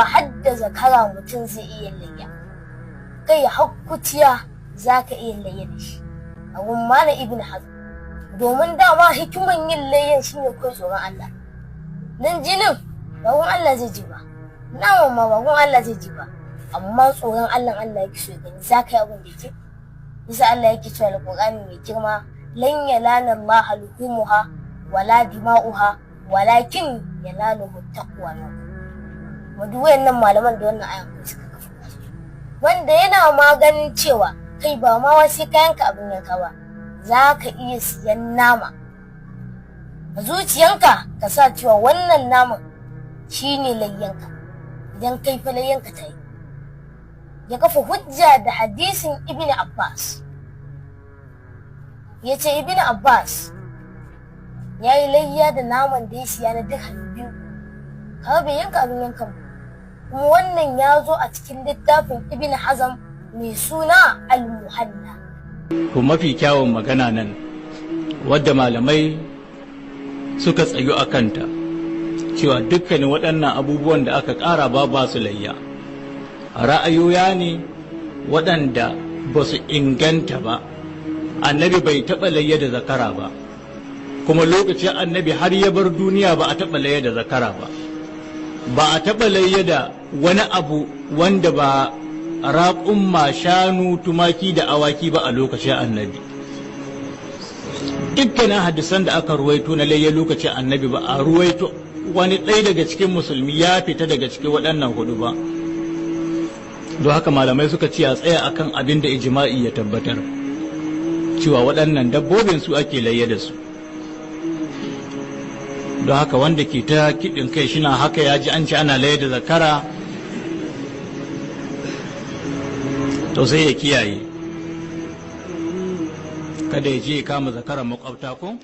Hadda zakara mutum zai iya layya, kai hakkuciya za ka iya layya da shi a gun Malam Ibn Hazm, domin dama hikiman yin layyan shine kai tsoron Allah. Nan jinin ba gun Allah zai ji ba, naman ma ba gun Allah zai ji ba, amma tsoron Allah Allah yake so ya gani za ka yi abin da yake bisa. Allah yake cewa Alƙur'ani mai girma: "Lan yanala Allah luhumuha wala dima'uha, walakin yanaluhu taqwa minkum." Duk wayannan malaman da wannan ayan kai suka kafa, wanda yana maganin cewa kai ba ma wai sai ka yanka abin yanka ba, za ka iya siyan nama, a zuciyanka ka sa cewa wannan naman shine layyanka. Idan kai fa layyanka ta yi. Ya kafa hujja da hadisin Ibn Abbas, ya ce Ibn Abbas ya yi layya da naman da ya siya na dirham 2, kawai bai yanka abin yankan ba. Kuma wannan ya zo a cikin littafin Ibn Hazam mai suna Al-Muhalla. To, mafi kyawun magana nan wadda malamai suka tsayu a kanta, cewa dukkanin waɗannan abubuwan da aka ƙara ba su layya, ra'ayoya ne waɗanda ba su inganta ba. Annabi bai taɓa layya da zakara ba, kuma lokacin Annabi har ya bar duniya ba a taɓa layya da zakara ba, ba a taɓa layya da wani abu wanda ba raƙumma, shanu, tumaki da awaki ba a lokacin Annabi. Dukkanin hadisan da aka ruwaito na layya lokacin Annabi, ba a ruwaito wani ɗaya daga cikin Musulmi ya fita daga cikin waɗannan hudu ba. Don haka malamai suka ce a tsaya akan abin da ijma'i ya tabbatar, cewa waɗannan dabbobin su ake layya da su. Don haka wanda ke ta kiɗin kai shina haka ya ji an ce ana layya da zakara, to sai ya kiyaye, kada ya je ya kama zakaran makwabta ko.